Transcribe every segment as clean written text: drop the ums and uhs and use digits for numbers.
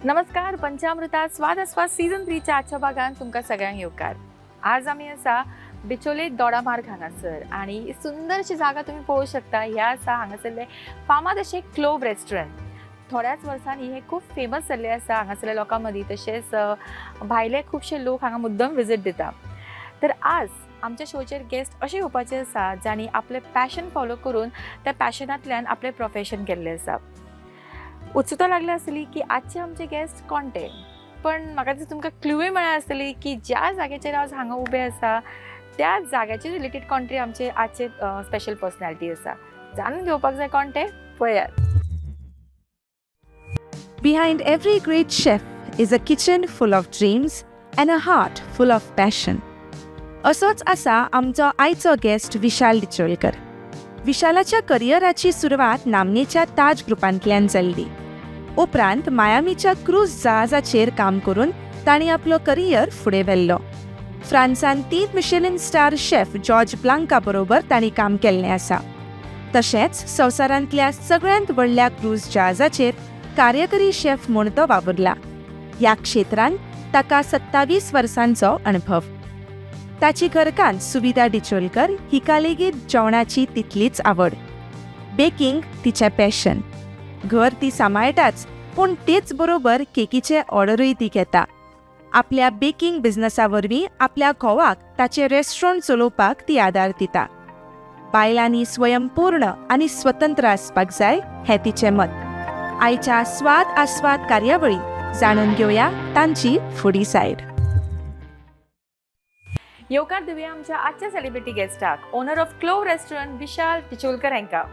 नमस्कार, पंचामृता स्वाद आस्वाद सीझन 3च्या आजच्या भागान तुमकां सगळ्यांक येवकार. आज आमी आसा बिचोले दोडामार्ग हांगासर आनी सुंदरशी जागा तुमी पळोवंक शकता. ह्या आसा हांगासरले फामाद अशें क्लोव रेस्टॉरंट. थोड्याच वर्सांनी हे खूब फेमस जाल्ले आसा हांगासरल्या लोकां मदीं, तशेंच भायले खुबशे लोक हांगा मुद्दम विजीट दिता. तर आज आमच्या शोचेर गेस्ट अशे येवपाचे आसा जांणी आपलें पॅशन फॉलो करून त्या पॅशनांतल्यान आपलें प्रोफेशन केल्लें आसा. उत्सुकता लागल्या आसतली की आजचे आमचे गेस्ट कोण ते, पण म्हाका दिसता तुमकां क्लूय मेळ्ळ्या आसतली की ज्या जाग्याचेर आज हांगा उबे आसा त्या जाग्याचे रिलेटेड कोण तरी आमचे आजचे स्पेशल पर्सनॅलिटी आसा. जाणून घेवपाक जाय कोण ते, पळयात. Behind every great chef is a kitchen full of dreams and a heart full of passion. असोच आसा आमचो आयचो गेस्ट विशाल डिचोलकर. विशालाच्या करिअराची सुरवात नामनेच्या ताज ग्रुपांतल्यान जाल्ली. उपरांत मायामीच्या क्रूज जहाजाचेर काम करून तांणी आपलो करिअर फुडें व्हेल्लो. फ्रांसान तीन Michelin star chef George Blanca बरोबर तांणी काम केल्लें आसा. तशेंच संवसारांतल्या सगळ्यांत व्हडल्या क्रूज जहाजाचेर कार्यकरी शेफ म्हूण तो वावुरला. ह्या क्षेत्रांत ताका 27 वर्सांचो अणभव. ताची घरकान्न सुविधा डिचोलकर हिका लेगीत जेवणाची तितलीच आवड. बेकिंग तिचें पॅशन. घर ती सांबाळटाच, पूण तेच बरोबर केकीचे ऑर्डरूय ती घेता. आपल्या बेकिंग बिझनसा वरवीं आपल्या घोवाक ताचें रेस्टॉरंट चलोवपाक ती आदार दिता. बायलांनी स्वयंपूर्ण आनी स्वतंत्र आसपाक जाय हें तिचें मत. आयच्या स्वाद आस्वाद कार्यावळी जाणून घेवया तांची फुडी सायड. येवकार दिवया आमच्या आजच्या सेलिब्रिटी गेस्टाक, owner of Clove restaurant Vishal Dicholkar हांकां.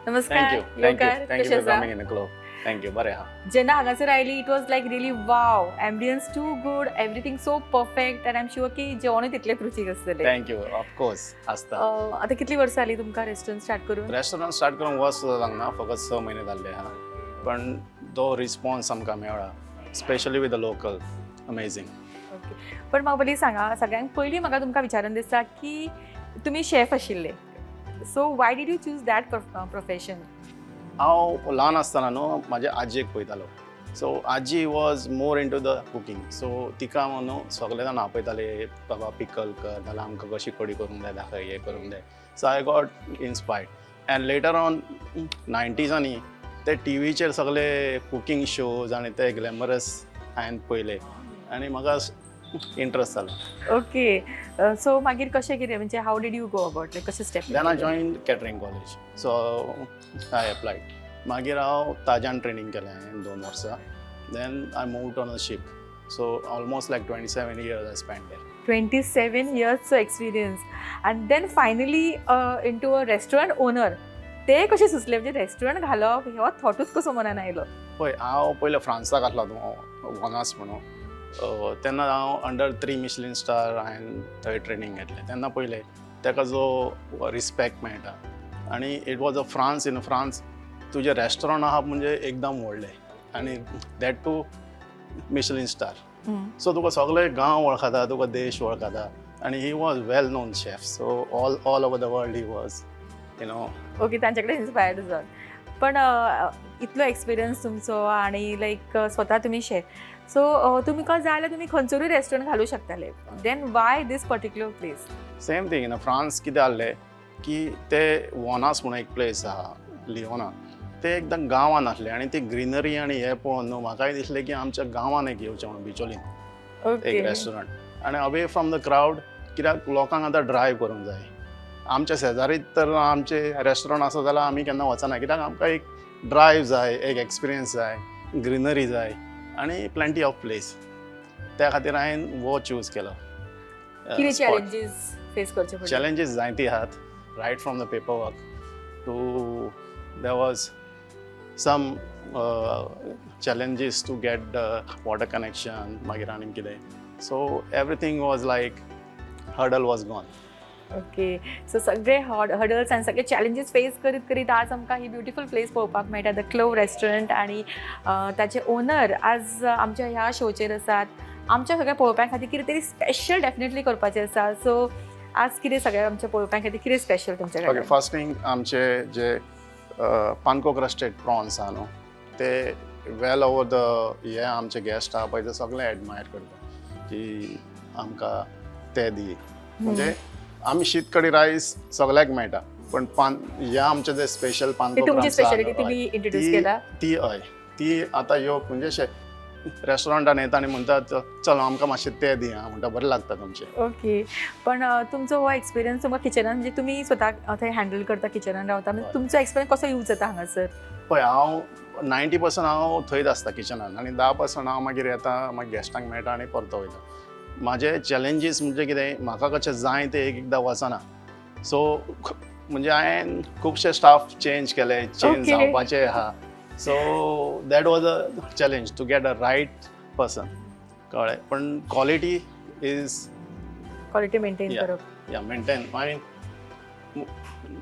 नमस्कार. Thank you, thank you. येवकार. Thank you कशें फॉर आसा? Coming in the Clove. Thank you. बरें आहा. जेन्ना हांगासर आयली, it was like really wow, ambience too good, everything so perfect and I am sure की जेवणूय तितलेंच रुचीक आसतलें. Thank you, of course आसता. आतां कितलीं वर्सां जालीं तुमकां रेस्टॉरंट स्टार्ट करून? रेस्टॉरंट स्टार्ट करून वर्स सुद्दां जावंक ना, फकत 6 म्हयने जाल्ले आहा, पण तो रिस्पॉन्स आमकां मेळ्ळा, specially with the local, amazing. Okay, पण म्हाका पयलीं सांगा, सगळ्यांत पयलीं म्हाका तुमकां विचारून दिसता की तुमी शेफ आशिल्ले, so why did you choose that profession? हांव ल्हान आसतना न्हू म्हाज्या आजयेक पळयतालो. सो आजी was more into the cooking, so तिका न्हू सगळे जाण आपयताले, बाबा पिकल कर, नाल्यार आमकां कशी कडी करूंक जाय दाखय, हें करूंक जाय. So I got inspired and later on 90सांनी ते टिवीचेर सगळे कुकींग शोज आनी ते ग्लॅमरस हांवें पळयले आनी म्हाका इंट्रस्ट जालो. ओके, सो मागीर कशें कितें, म्हणजे how did you go about, like कशें step? Then I join catering college, so I applied. मागीर हांव ताजान ट्रेनींग केलें हांवें 2 वर्सां. Then I move on a ship, so almost like 27 years I spend there. 27 इयर्सचो experience and then finally into a restaurant owner. ते कशें सुचलें? म्हणजे restaurant घालप हो थॉटूच कसो मनान आयलो? पळय, हांव पयलें फ्रांसाक आसलो वनास म्हणून. तेन्ना हांव अंडर थ्री मिशलिन स्टार हांवें थंय ट्रेनींग घेतलें. तेन्ना पयलें ताका जो रिस्पेक्ट मेळटा आनी it was a France, in France तुजें रेस्टॉरंट आहा म्हणजे एकदम व्हडलें आनी that too Michelin star, so तुका सगळे गांव वळखता, तुका देश वळखता आनी he was well known chef, so all over the world he was. Okay, तांचे कडेन इन्स्पायर्ड जावन. पण इतलो एक्सपिरियन्स तुमचो आनी लायक स्वता तुमी शेफ, सो तुमकां जाय जाल्यार तुमी खंयसरूय रेस्टॉरंट घालूं शकताले, then why this particular place? Same thing in France कितें आहलें की ते वॉनास म्हणून एक प्लेस आहा लिओना, ते एकदम गांवान आसले आनी ती ग्रिनरी आनी हें पळोवन न्हू म्हाकाय दिसलें की आमच्या गांवान एक येवचें म्हणून बिचोलीन एक रेस्टॉरंट आनी अवे फ्रॉम the crowd, कित्याक लोकांक आतां ड्रायव करूंक जाय. आमच्या शेजारीत तर आमचे रेस्टॉरंट आसा जाल्यार आमी केन्ना वचना, कित्याक आमकां एक ड्रायव जाय, एक एक्सपिरियन्स जाय, ग्रिनरी जाय आनी प्लेंटी ऑफ प्लेस. त्या खातीर हांवें हो चूज केलो. कितें चॅलेंजीस फेस करचे पडले? चॅलेंजीस जायती आहात, right from the paper work to there was some challenges to get the water connection, मागीर आनीक कितें, so everything was like hurdle was gone. Okay, so सगळे हर्डल्स आनी सगळे चॅलेंजीस फेस करीत करीत आज आमकां ही ब्युटिफूल प्लेस पळोवपाक मेळटा, the क्लोव रेस्टॉरंट, आनी ताचे ओनर आज आमच्या ह्या शोचेर आसात. आमच्या सगळ्या पळोवप्यां खातीर कितें तरी स्पेशल डेफिनेटली करपाचें आसा. सो आज कितें सगळ्या आमच्या पळोवप्यां खातीर कितें स्पेशल तुमच्या कडेन? फर्स्ट थिंग, आमचे जे पानको क्रस्टेड प्रॉन्स आहा न्हू, ते वेल ओवर the हे आमचे गेस्ट आहा पळय ते सगळे एडमायर करता की आमकां ते दी. म्हणजे आमी शीत कडी रायस सगळ्याक मेळटा, पण पान हे आमचे जे स्पेशल ती पानको तुमची क्रम्स आहा स्पेशालिटी न्हू, तुम्ही इंट्रोड्यूस केला. ती हय, ती आतां येवप म्हणजे अशें रेस्टॉरंटान येता आनी म्हणटात चल आमकां मातशें ते दी आं, म्हणटा बरें लागता तुमचें. ओके, पण तुमचो हो एक्सपिरियन्स तुमकां किचनान, म्हणजे तुमी स्वता थंय हँडल करता, किचनान रावता, म्हणजे हय. तुमचो एक्सपिरियन्स कसो यूज जाता हांगासर? पळय, हांव 90% हांव थंयच आसता किचनान आनी 10% हांव मागीर येता, मागीर गेस्टांक मेळटा आनी परतो वयता. म्हाजे चॅलेंजीस म्हणजे कितें, म्हाका कशें जाय तें एक एकदां वचना. सो म्हणजे हांवें खुबशे स्टाफ चेंज केले, चेंज जावपाचे आहा. So that was a challenge to get a right person, कळ्ळें? पण क्वॉलिटी is quality maintain करप. या, मेंटेन. आनी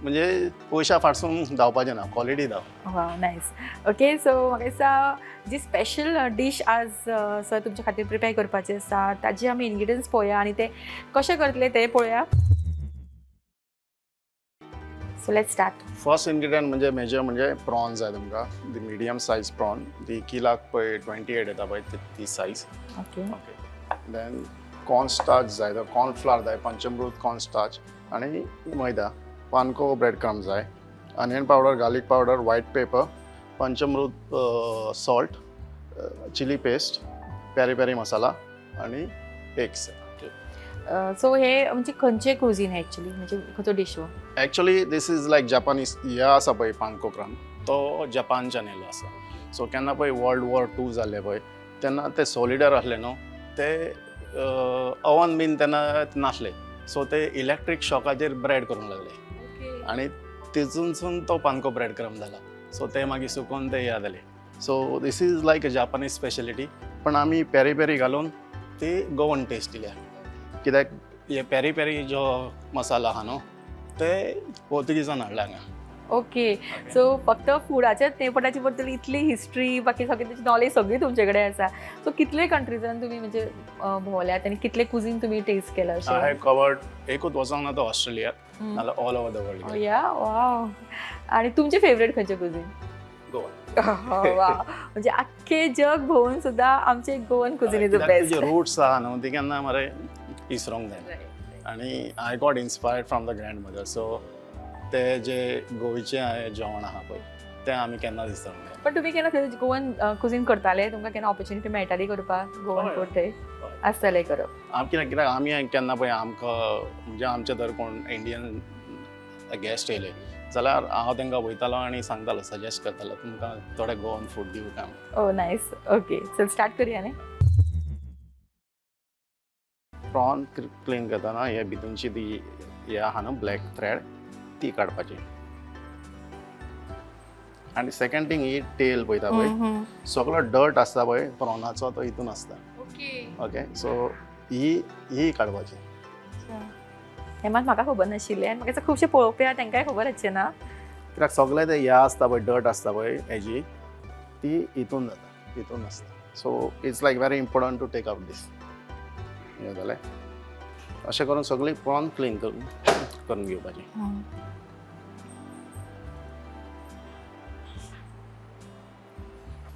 म्हणजे पयशा फाटसून धांवपाचें ना, क्वॉलिटी धांव. वा, नायस. ओके, सो म्हाका दिसता जी स्पेशल डीश आज सर तुमच्या खातीर प्रिपेर करपाची आसा ताजी आमी इन्ग्रिडियंट्स पळोवया आनी ते कशे करतले ते पळोवया. So let's start. First ingredient म्हणजे मेजर म्हणजे प्रॉन जाय तुमकां, दी मिडियम सायज प्रॉन, दी किलाक पळय 28 येता पळय ती size. Okay, Then corn starch जाय, तो कॉर्न फ्लावर जाय, पंचमृत कॉर्न स्टार्च आनी मैदा, पानको ब्रेड क्रम जाय, onion powder, garlic powder, white pepper, Panchamrut salt, chilli paste, peri peri masala आनी एग्स. सो हे म्हणजे खंयचे कुझीन एक्चुअली, म्हणजे खंयचो डीश हो? Actually this is like Japanese. हे आसा पळय पानको क्रम, तो जपानच्यान येयलो आसा. सो केन्ना पळय वर्ल्ड वॉर टू जाल्ले पळय तेन्ना ते सोलिडर आसले न्हू, ते ओवन बीन तेन्ना नासले, सो ते इलेक्ट्रीक शॉकाचेर ब्रेड करूंक लागले आनी तितूनसून तो पानको ब्रेड क्रम जाला. सो ते मागीर सुकोवन ते हे जाले. So this is like a Japanese speciality, पण आमी पेरी पेरी घालून ती गोवन टेस्ट दिल्या, कित्याक हे पेरी पेरी जो मसाला आहा न्हू ते पोर्तुगीजान हाडला हांगा. ओके, सो फक्त फुडाचेच न्ही पण ताची बद्दल इतली हिस्ट्री, बाकी सगळी ताची नॉलेज सगळी तुमचे कडेन आसा. सो कितले कंट्रीजान तुमी म्हणजे भोंवल्यात आनी कितले कुझीन तुमी टेस्ट केला I अशें? Have covered, एकूच वचोंक ना तो ऑस्ट्रेलिया, नाल्यार ऑल ओवर the world. या, वाव. आणि तुमचे फेवरेट खंयचे कुझीन? गोवा. वा, म्हणजे अख्खे जग भोवून सुद्धा आमचे Goan cuisine is the best. तुजे रुट्स आहा न्हू ती केन्ना मरे इसरोंक जायना. आनी I got inspired from the grandmother, so ते जे गोंयचें जेवण आहा पळय तें आमी केन्ना विसरूंक जायना. पण तुम्ही केन्ना थंय गोवन कुझीन करताले? तुमकां केन्ना ऑपॉर्च्युनिटी मेळटाली करपाक गोवन हय. फूड थंय आसतालें करप? आम कित्याक कित्याक आमी केन्ना पळय आमकां म्हणजे आमचे जर कोण इंडियन गेस्ट येयले जाल्यार हांव तांकां वयतालो आनी सांगतालो, सजेस्ट करतालो तुमकां थोडे गोवन फूड दिवं काय म्हणून. ओ नायस. ओके, चल स्टार्ट करूया न्ही. प्रॉन क्लीन करतना हे भितूनची ती हे आहा न्हू ब्लॅक थ्रेड, ती काडपाची. आनी सेकंड थिंग, ही टेल पळयता पळय, सगळो डर्ट आसता पळय प्रॉनाचो, तो हितून आसता. ओके, सो ही ही काडपाची. हें मात म्हाका खबर नाशिल्लें आनी म्हाका खुबशे पळोवपी आहा तांकांय खबर आसचें ना. कित्याक सगळें ते हे आसता पळय, डर्ट आसता पळय हेजी, ती हितून जाता, हितून आसता. So it's like very important to take out this. हें जालें, अशें करून सगळी प्रॉन क्लीन करून करून घेवपाची.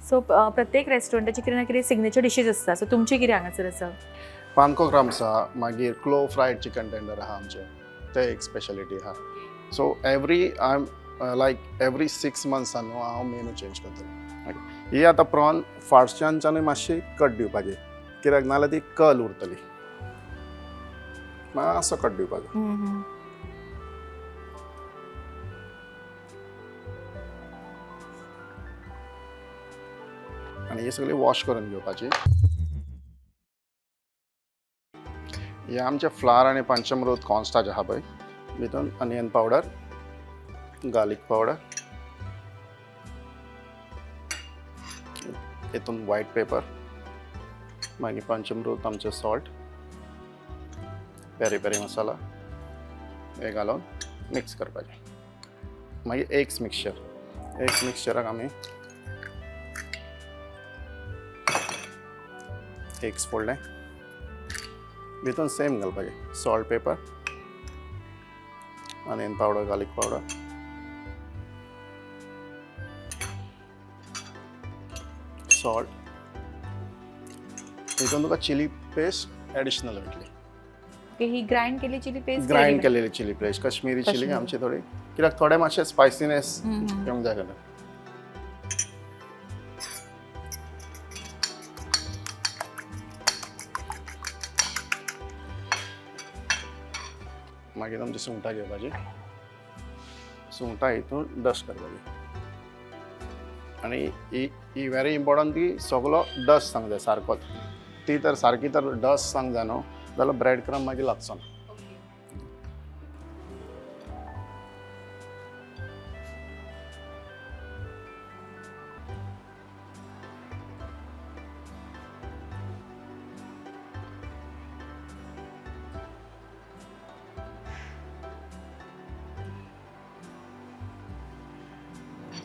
सो प्रत्येक रेस्टॉरंटाची कितें ना कितें सिग्नेचर डिशीज आसता, सो तुमची कितें हांगासर आसा? पानको क्रम्स आहा, मागीर क्लो फ्रायड चिकन टेंडर आहा आमचें, तें एक स्पेशलिटी आहा. So every I am like every 6 मंथ्सान न्हू हांव मेनू चेंज करतलो. ओके, ही आतां प्रॉन फाटच्यानच्यानूय मातशी कट दिवपाची, कित्याक नाजाल्यार ती कल उरतली. मातसो कट दिवपाचो. आनी ही सगळी वॉश करून घेवपाची. हे आमचे फ्लावर आनी पंचमृत कॉर्नस्टार्च आहा पळय, भितून अनियन पावडर, गार्लीक पावडर, हितून व्हायट पेपर, मागीर पंचमृत आमचें सॉल्ट, पेरी पेरी मसाला, हे घालून मिक्स करपाचें. मागीर एग्स मिक्सचर, एग्स मिक्सचराक आमी एग्स फोडले, भितून सेम घालपाचें, salt, pepper, onion powder, garlic powder. Salt. हितून तुका चिली पेस्ट एडिशनल मेळटली. ओके, ही ग्राइंड केली चिली पेस्ट? ग्राइंड केलेली chilli paste, Kashmiri chilli. Kashmiri. आमची थोडी, कित्याक थोडे मातशे स्पायसीनेस येवंक जाय जाल्यार. मागीर आमची सुंगटां घेवपाची, सुंगटां हितून डस्ट करपाची आनी ही ही व्हेरी इम्पॉर्टंट की सगलो डस्ट जावंक जाय सारकोच. ती तर सारकी तर डस्ट जावंक जाय न्हू जाल्यार ब्रेड क्रम मागीर लागचो ना.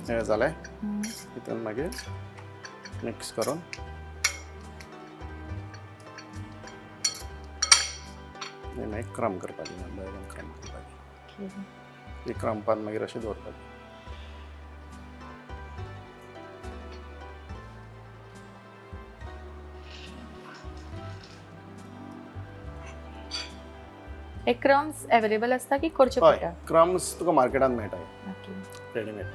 हें जालें. हितून मागीर मिक्स करून हे मागीर क्रम करपाची, बरें क्रम करपाची. ही क्रमपान मागीर अशें दवरपाची. हे क्रम्स अवेलेबल असता की करचे हय, पडटा? क्रम्स तुका मार्केटान मेळटा ओके. रेडीमेड.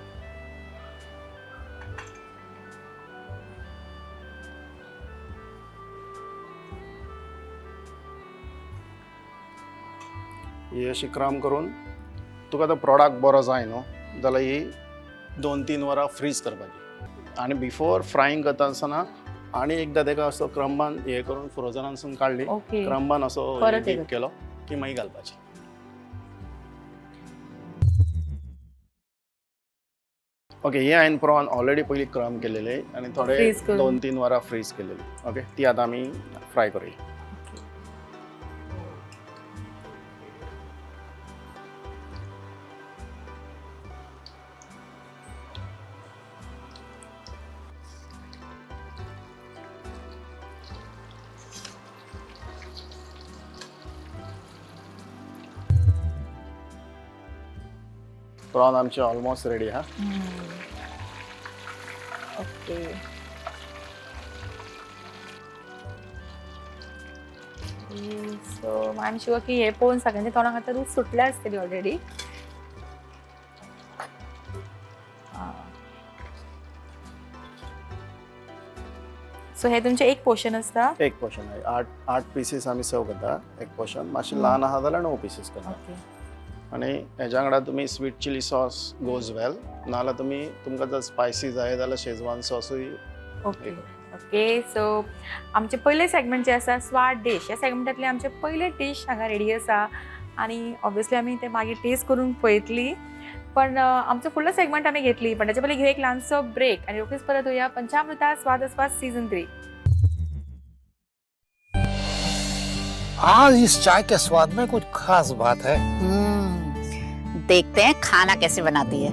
ही अशी क्रम करून तुका तो प्रोडक्ट बरो जाय न्हू जाल्यार ही 2-3 वरां फ्रीज करपाची आनी बिफोर फ्रायींग करता आसतना आनी एकदां तेका असो क्रंबान हे करून फ्रोजनानसून काडली, ओके, क्रंबान असो परत dip एकदा. केलो की मागीर घालपाची. ओके, हे हांवें प्रॉन ऑलरेडी पयलीं क्रम केलेले आनी थोडे Freeze करून. 2-3 वरां फ्रीज केलेली. ओके, ती आतां आमी फ्राय करूया. प्रॉन आमचे ऑलमोस्ट रेडी हा. Okay, so I am sure की हे पळोवन सगळ्यांच्या तोंडाक आतां रूच सुटल्या आसतली ऑलरेडी. सो हे तुमचे एक पोर्शन आसता? एक पोर्शन आहे. 8 पीसीस आमी सर्व करता. एक पोर्शन मातशें ल्हान आहा जाल्यार 9 पीसीस करता. ओके. आनी हेज्या वांगडा तुमी sweet chilli sauce goes well, नाजाल्यार तुमी तुमकां जर स्पायसी जाय जाल्यार शेजवान सॉसूय. ओके ओके, सो आमचे पयले सेगमेंट जे आसा स्वाद डीश, ह्या सेगमेंटांतले आमचे पयले डीश हांगा रेडी आसा आनी ऑब्वियसली आमी ते मागीर टेस्ट करून पळयतली. पण आमचो फुडलो सेगमेंट आमी घेतली, पण ताचे पयलीं घेवया एक ल्हानसो ब्रेक आनी रोखडीच परत येवया पंचामृता स्वाद आस्वाद सीजन 3. आज इस चाय के स्वाद में कुछ खास बात है. देखते हैं खाना कैसे बनाती है.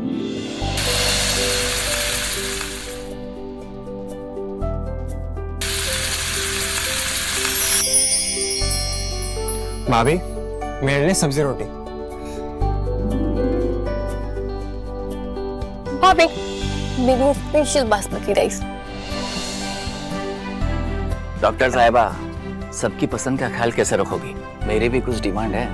भाभी, मेरे लिए सब्जी रोटी. भाभी, मेरे स्पेशल बासमती राइस. डॉक्टर साहिबा, सबकी पसंद का ख्याल कैसे रखोगी? मेरी भी कुछ डिमांड है.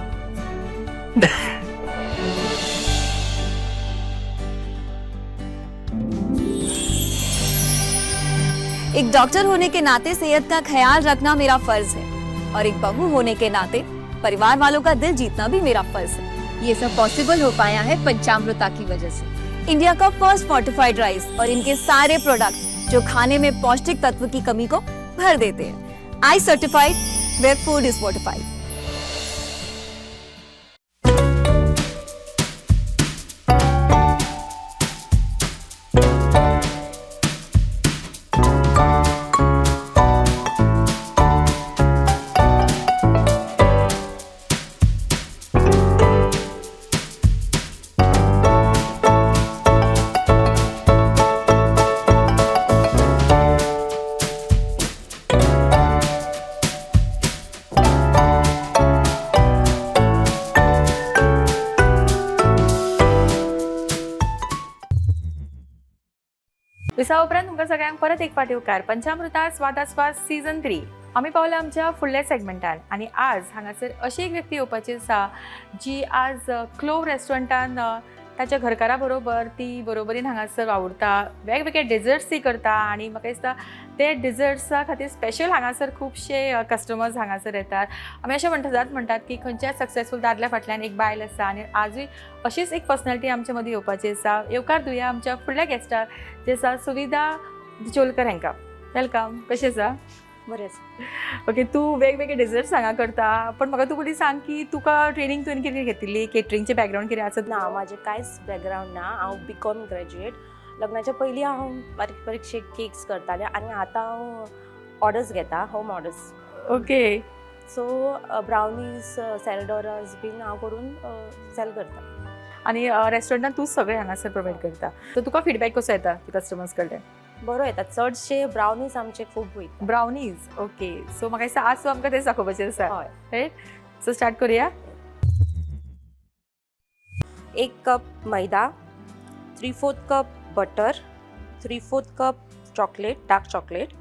एक डॉक्टर होने के नाते सेहत का ख्याल रखना मेरा फर्ज है और एक बहू होने के नाते परिवार वालों का दिल जीतना भी मेरा फर्ज है. ये सब पॉसिबल हो पाया है पंचामृता की वजह से. इंडिया का फर्स्ट फोर्टिफाइड राइस और इनके सारे प्रोडक्ट जो खाने में पौष्टिक तत्व की कमी को भर देते हैं. I certified, where food is fortified. विसा उपरांत तुमकां सगळ्यांक परत एक फावट येवकार पंचामृता स्वादास्वाद सीझन 3. आमी पावल्या आमच्या फुडल्या सेगमेंटान आनी आज हांगासर अशी एक व्यक्ती येवपाची आसा जी आज क्लोव रेस्टॉरंटान ताच्या घरकारा बरोबर ती बरोबरीन हांगासर वावुरता, वेगवेगळे डेजर्ट्स ती करता आनी म्हाका दिसता ते डिजर्ट्सा खातीर स्पेशल हांगासर खुबशे कस्टमर्स हांगासर येतात. आमी अशें म्हणटात म्हणटात की खंयच्याय सक्सेसफूल दादल्या फाटल्यान एक बायल आसा आनी आजूय अशीच एक पर्सनॅलिटी आमच्या मदीं येवपाची आसा. येवकार दिवया आमच्या फुडल्या गेस्टाक जे आसा सुविधा बिचोलकर हांकां. Welcome, कशें आसा? बरें आसा. ओके, तूं वेगवेगळे डिजर्ट्स हांगा करता, पण म्हाका तूं पयलीं सांग की तुका ट्रेनींग तुवें कितें घेतिल्ली, केटरिंगचें बॅकग्रावंड कितें आसा? ना, म्हाजें कांयच बॅकग्रावंड ना. हांव बी कॉम ग्रॅज्युएट. लग्नाच्या पयलीं हांव बारीक बारीकशे केक्स करतालें आनी आतां हांव ऑर्डर्स घेता, home orders. Okay. So brownies, सेलडोरास बीन हांव करून सेल करता. आनी रेस्टॉरंटान तूं सगळें हांगासर प्रोवायड करता, सो तुका फिडबॅक कसो येता कस्टमर्स कडल्यान? बरो येता, चडशे ब्रावनीज आमचे खूब वयता. Brownies, okay. सो म्हाका दिसता आज तूं आमकां तें दाखोवपाचें आसा. हय. रायट, सो स्टार्ट करुया. 1 cup maida, 3/4 cup butter, 3/4 cup chocolate, dark chocolate,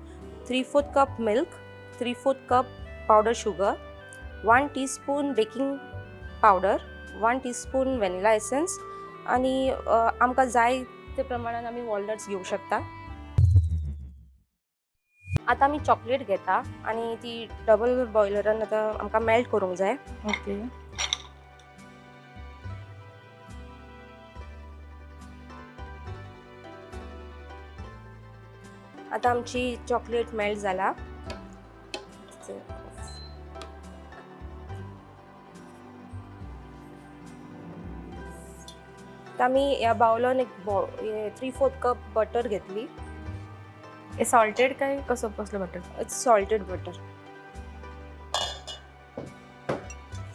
3/4 cup milk, 3/4 cup powder sugar, 1 teaspoon baking powder, 1 teaspoon vanilla essence आनी आमकां जाय ते प्रमाणान आमी वॉलनट्स घेवंक शकता. आतां आमी चॉकलेट घेता आनी ती डबल बॉयलरान आतां आमकां मेल्ट करूंक जाय. ओके. आतां आमची चॉकलेट मेल्ट जाला. आतां आमी ह्या बावलान एक 3/4 कप बटर घेतली. सॉल्टेड काय कसो कसलो बटर? It's salted butter.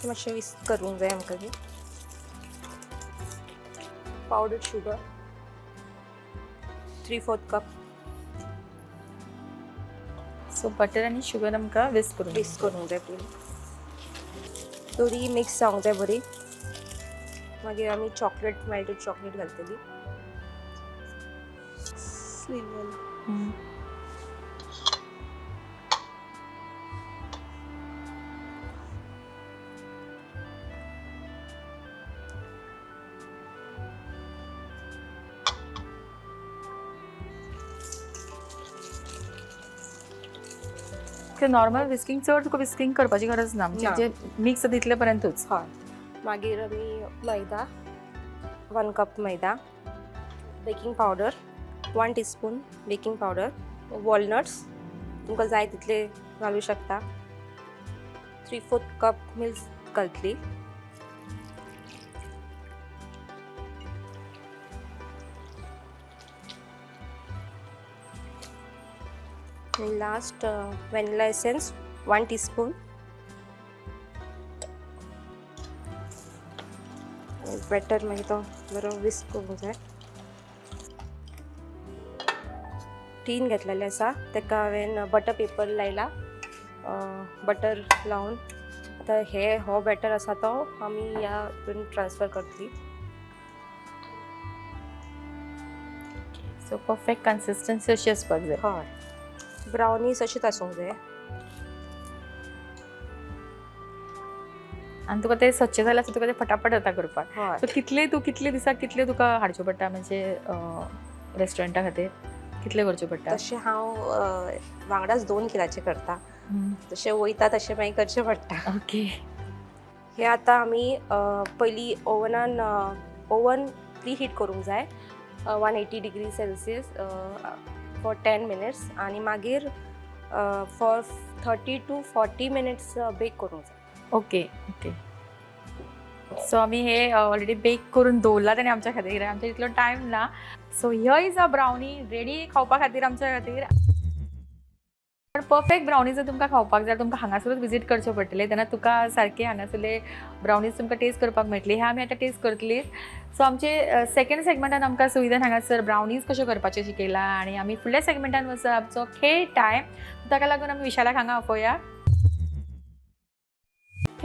मातशें विस्क करूंक जाय आमकां ती. Powder sugar 3/4 cup. So butter आनी शुगर आमकां विस्क करूंक. मिक्स करूंक जाय पयलीं. थोडी मिक्स जावंक जाय बरी. मागीर आमी चॉकलेट, मेल्टेड चॉकलेट घालतली. नॉर्मल विस्किंग चड तुका विस्किंग करपाची गरज ना, म्हणजे मिक्स तितले पर्यंतूच. हय. मागीर आमी मैदा, 1 cup maida, baking powder 1 teaspoon baking powder, walnuts तुमकां जाय तितले घालूं शकता, 3/4 कप मिल्क घालतली. आनी last vanilla essence 1 teaspoon. Batter मागीर तो बरो विस्क करूंक जाय. टीन घेतलेलें आसा, ताका हांवें बटर पेपर लायला, बटर लावन आतां हे हो बॅटर आसा तो आमी ह्या हितून ट्रान्सफर करतली. सो परफेक्ट कन्सिस्टन्सी अशी आसपाक जाय. हय, ब्रावनीज अशीच आसूंक जाय. आनी तुका ते सदचें जाल्यार तुका ते फटाफट जाता करपाक. हय. सो कितले तूं कितले दिसाक कितले तुका हाडच्यो पडटा, म्हणजे रेस्टॉरंटा खातीर कितले करच्यो पडटा? तशें हांव वांगडाच 2 किलाचे करता, जशें वयता तशें मागीर करचें पडटा. ओके. हे आतां आमी पयलीं ओवनान, ओवन प्री हीट करूंक जाय 180 डिग्री सेल्सियस फॉर 10 मिनट्स आनी मागीर for 30 to 40 minutes bake करूंक जाय. Okay okay. सो आमी हे ऑलरेडी बेक करून दवरला तेणे आमच्या खातीर, आमच्या इतलो टायम ना. So here is a brownie ready खावपा खातीर आमच्या खातीर. पण परफेक्ट ब्रावनी जर तुमकां खावपाक जाय तुमकां हांगासरूच विजीट करचें पडटलें, तेन्ना तुका सारकें हांगासरले ब्रावनीज तुमकां टेस्ट करपाक मेळटली. हे आमी आतां टेस्ट करतली. सो आमचे सेकंड सेगमेंटान आमकां सुविधान हांगासर ब्रावनीज कश्यो करपाच्यो शिकयला आनी आमी फुडल्या सेगमेंटान वचप आमचो खेळ टायम, ताका लागून आमी विशालाक हांगा आपोवया.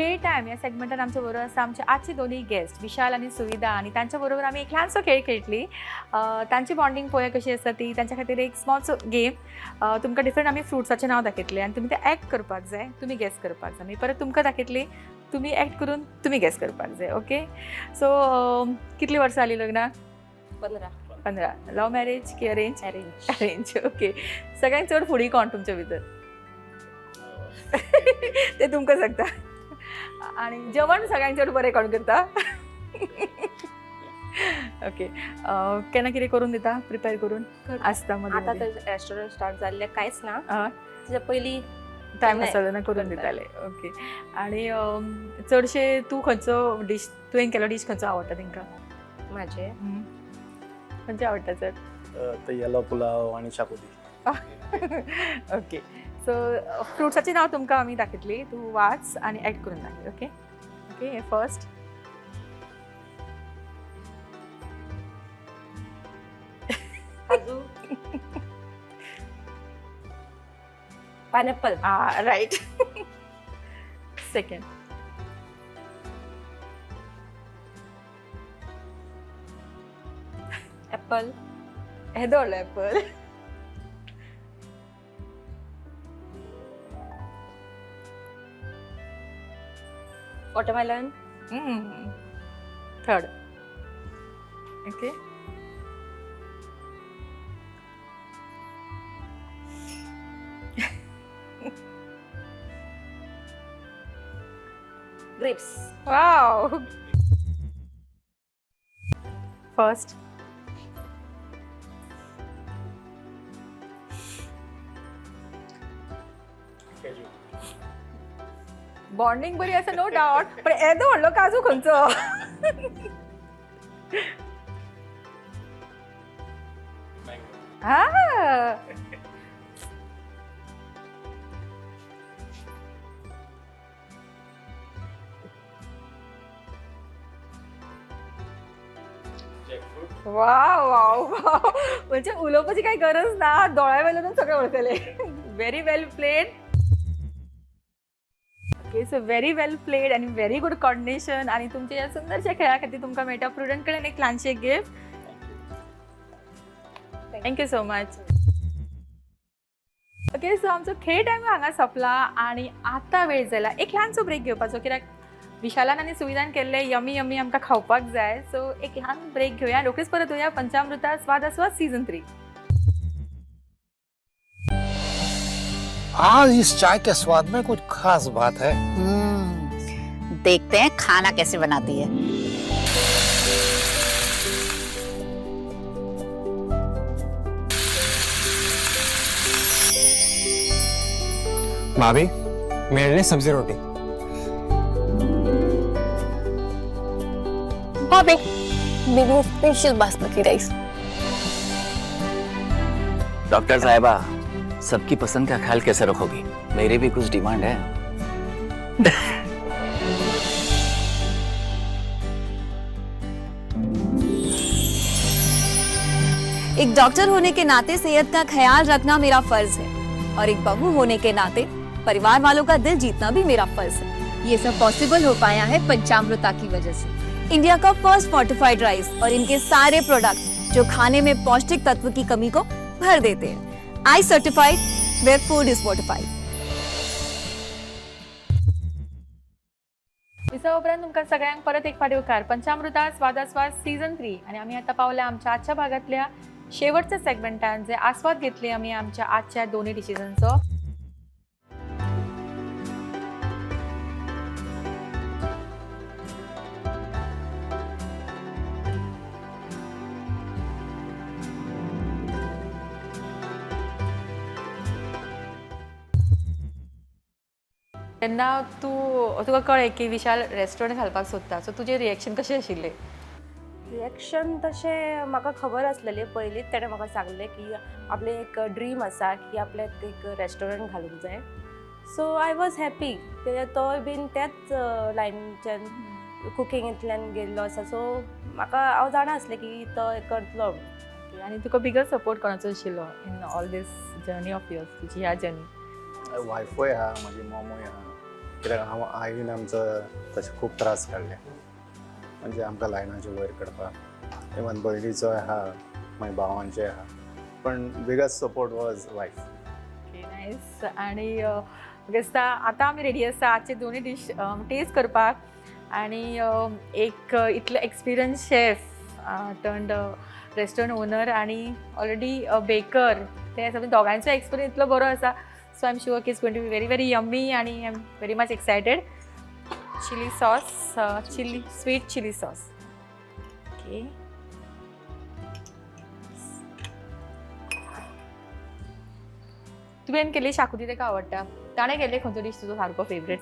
खेळ टायम ह्या सेगमेंटान आमच्या बरोबर आसा आमचे आजचे दोनूय गेस्ट विशाल आनी सुविधा आनी तांच्या बरोबर आमी एक ल्हानसो खेळ खेळटली. तांची बॉन्डिंग पळोवया कशी आसा ती. तांच्या खातीर एक स्मॉलसो गेम. तुमकां डिफरंट आमी फ्रुट्साचें नांव दाखयतले आनी तुमी ते एक्ट करपाक जाय, तुमी गेस करपाक जाय. मागीर परत तुमकां दाखयतली, तुमी एक्ट करून तुमी गेस करपाक जाय. ओके, सो कितली वर्सां जालीं लग्नाक? 15. 15. लव मॅरेज की अरेंज? अरेंज. अरेंज. ओके, सगळ्यांत चड फुडी कोण तुमच्या भितर? ते तुमकां सांगता. आनी जेवण सगळ्यांत चड बरें कोण करता? ओके, केन्ना कितें करून दिता, प्रिपेर करून आसता मदीं आतां मदीं? तर रेस्टॉरंट स्टार्ट जाल्लें कांयच ना. आं. तेच्या पयलीं टायम नाही. आसलो तेन्ना करून दिताले. ओके, आनी चडशे तूं खंयचो डीश, तुवें केलो डीश खंयचो आवडटा तांकां? म्हाजे खंयचे आवडटा चड? ते येलो पुलाव आनी शाकोती. ओके, सो फ्रुट्साचें नांव तुमकां आमी दाखयतली, तूं वाच आनी ऍड करून दाखय. ओके ओके, हें फर्स्ट. काजू, pineapple. Right. Second. Apple. हेदो व्हडलो Apple. Watermelon. Third. Okay. Grapes. Wow. First. Bonding बरी आसा, नो डावट, पण येदो व्हडलो काजू खंयचो? हा. वाव वाव वाव, म्हणजे उलोवपाची काही गरज ना, दोळ्या वेल्यानूच सगळें वळखले. Very well played. Okay, so very well played आनी व्हेरी गुड कॉर्डिनेशन. आनी तुमच्या ह्या सुंदरशा खेळा खातीर तुमकां मेळटा प्रुडंट कडेन एक ल्हानशें gift. Thank you so much. Okay, so आमचो खेळ टायम हांगा सोंपला आनी आतां वेळ जाला एक ल्हानसो ब्रेक घेवपाचो, कित्याक विशालान आनी सुविधान केल्ले यमी यमी आमकां खावपाक जाय. सो एक ल्हान ब्रेक घेवया, रोखडीच परत येवया पंचामृता स्वाद आस्वाद सीझन 3. आज इस चाय के स्वाद में कुछ खास बात है. देखते हैं खाना कैसे बनाती है. भाभी, मेरे लिए सब्जी रोटी. भाभी, मेरे स्पेशल बासमती राइस. डॉक्टर साहिबा, सबकी पसंद का ख्याल कैसे रखोगी? मेरी भी कुछ डिमांड है. एक डॉक्टर होने के नाते सेहत का ख्याल रखना मेरा फर्ज है और एक बहू होने के नाते परिवार वालों का दिल जीतना भी मेरा फर्ज है. ये सब पॉसिबल हो पाया है पंचामृता की वजह से. इंडिया का फर्स्ट फोर्टिफाइड राइस और इनके सारे प्रोडक्ट जो खाने में पौष्टिक तत्व की कमी को भर देते हैं. I certified, where food is fortified. विसवा उपरांत तुमकां सगळ्यांक परत एक फावटी उपकार. पंचामृता स्वादास्वाद सीझन 3 आनी आमी आतां पावल्या आमच्या आजच्या भागांतल्या शेवटच्या सेगमेंटान, जे आस्वाद घेतले आमी आमच्या आजच्या दोनूय डिशिजांचो. तेन्ना तूं तुका कळ्ळें की विशाल रेस्टॉरंट घालपाक सोदता, सो तुजें रिएक्शन कशें आशिल्लें? रिएक्शन तशें म्हाका खबर आसलेलें पयलींच. तेणें म्हाका सांगलें की आपलें एक ड्रीम आसा की आपल्याक एक रेस्टॉरंट घालूंक जाय. सो I was happy, कित्याक तोय बीन त्याच लायनीच्यान कुकिंगेंतल्यान गेल्लो आसा. सो म्हाका हांव जाणा आसलें की तो करतलो म्हणून. आनी तुका बिगर सपोर्ट कोणाचो आशिल्लो in all this journey of yours, तुजी ह्या जर्नी? वायफूय आहा, म्हाजी मॉमूय आहा. कित्याक हांव आईन आमचो तशें खूब त्रास काडले, म्हणजे आमकां लायनाचे वयर काडपाक. इवन भयणीचो आहा, मागीर भावांचे आहा, पण biggest support was wife. Okay, nice. आणि म्हाका दिसता आतां आमी रेडी आसा आजचे दोनूय डीश टेस्ट करपाक. आणि एक इतलो experience chef turned restaurant owner आणि ऑलरेडी बेकर, ते आसा, दोगांयचो एक्सपिरियन्स इतलो बरो आसा. सो I am sure की it's going to be very very yummy आणि I am very much excited. Chilli sauce, chilli, sweet chilli sauce. Okay. तुवें केल्ली शाकुती ताका आवडटा. ताणें केल्ले खंयचो डीश तुजो सारको फेवरेट?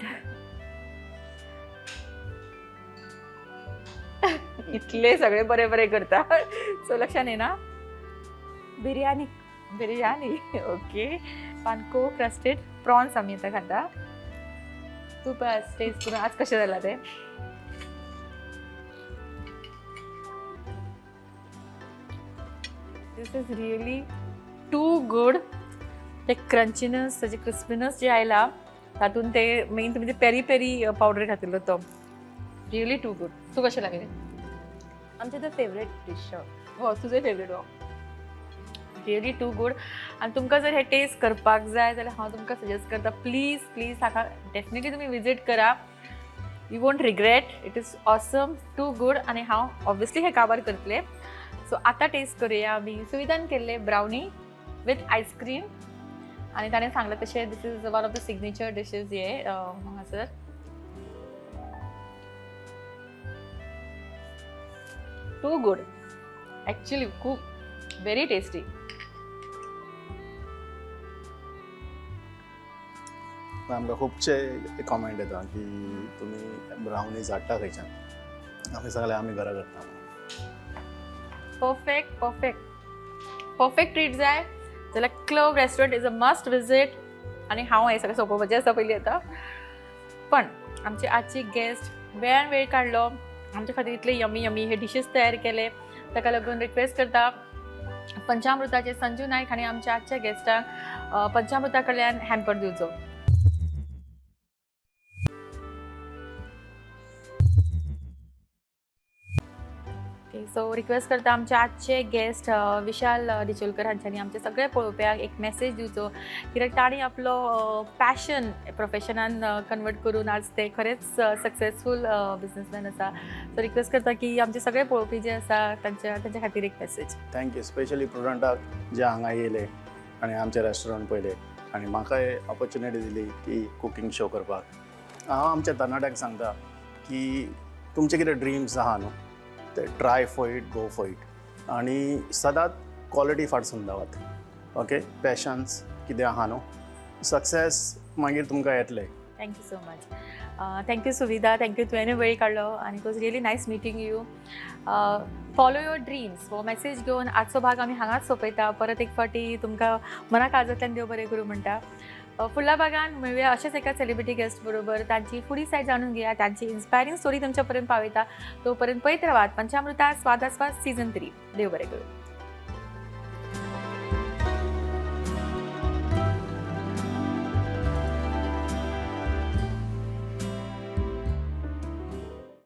इतले सगळे बरे बरे करता, सो लक्षात येना. Biryani. Biryani, okay. Panko crusted prawns आमी आतां खाता. तूं पळय टेस्ट करून आज कशें जालां तें. This is really too good. ते क्रंचीनस, ताजे क्रिस्पीनस जे आयला तातूंत, ते मेन तुमी ते पेरी पेरी पावडर घातिल्लो तो, रियली टू गुड. तूं कशें लागलें? आमचे तर फेवरेट डिश. हो, तुजें फेवरेट. हो, रियली टू गुड. आनी तुमकां जर हे टेस्ट करपाक जाय जाल्यार हांव तुमकां सजेस्ट करता, प्लीज प्लीज हाका डेफिनेटली तुमी विजीट करा. You won't regret. It is awesome, too good. आनी हांव ऑब्वियसली हे काबार करतलें. सो आतां टेस्ट करुया आमी सुविधान केल्ले ब्रावनी विथ आयस्क्रीम. आनी ताणें सांगलें तशें, this is one of the signature dishes हे हांगासर. टू गुड ॲक्च्युली, खूब व्हेरी टेस्टी. आमकां खुबशे कॉमेंट येता की तुमी ब्रावनीज हाडटा खंयच्यान? आमी सांगलें, आमी घरा करता. परफेक्ट, परफेक्ट, परफेक्ट ट्रीट जाय जाल्यार Clove restaurant is a must visit. आनी हांव हें सगळें सोंपोवपाचें आसा पयलीं आतां. पण आमची आजची गेस्ट वेळान वेळ काडलो आमच्या खातीर, इतले यमी यमी हे डिशीज तयार केले, ताका लागून रिक्वेस्ट करता पंचामृताचे संजू नायक हांणी आमच्या आजच्या गेस्टांक पंचामृता कडल्यान हॅम्पर दिवचो. ओके, सो रिक्वेस्ट करता आमचे आजचे गेस्ट विशाल डिचोलकर हांच्यांनी आमचे सगळे पळोवप्याक एक मेसेज दिवचो, कित्याक तांणी आपलो पॅशन प्रोफेशनान कन्वर्ट करून आज ते खरेंच सक्सेसफूल बिजनेसमॅन आसा. सो रिक्वेस्ट करता की आमचे सगळे पळोवपी जे आसा तांच्या खातीर एक message. Thank you, specially प्रुडंटाक जे हांगा येयले आनी आमचें रेस्टॉरंट पळयलें आनी म्हाकाय ऑपॉर्च्युनिटी दिली की कुकींग शो करपाक. हांव आमच्या तरणाट्यांक सांगता की तुमचे कितें ड्रिम्स आहा न्हू, ते try for it, go for it आनी सदांच क्वॉलिटी फाटसून धांवात. ओके, पॅशन्स कितें आहा न्हू, सक्सेस मागीर तुमकां येतलें. Thank you so much. Thank you Suvidha, thank you, तुवें वेळ काडलो आनी it was really nice meeting you. Follow your dreams हो मेसेज घेवन आजचो भाग आमी हांगाच सोंपयता. परत एक फावटी तुमकां मना काळजांतल्यान देव बरें करूं म्हणटा. फुडल्या भागान मेळुया अशेंच एका सेलिब्रिटी गेस्ट बरोबर. तांची फुडी सायड जाणून घेया, तांची इन्स्पायरींग स्टोरी तुमच्या पर्यंत पावयता. तो पर्यंत पळयत रावात पंचामृता स्वादास्वाद सीझन 3. देव बरें करूं.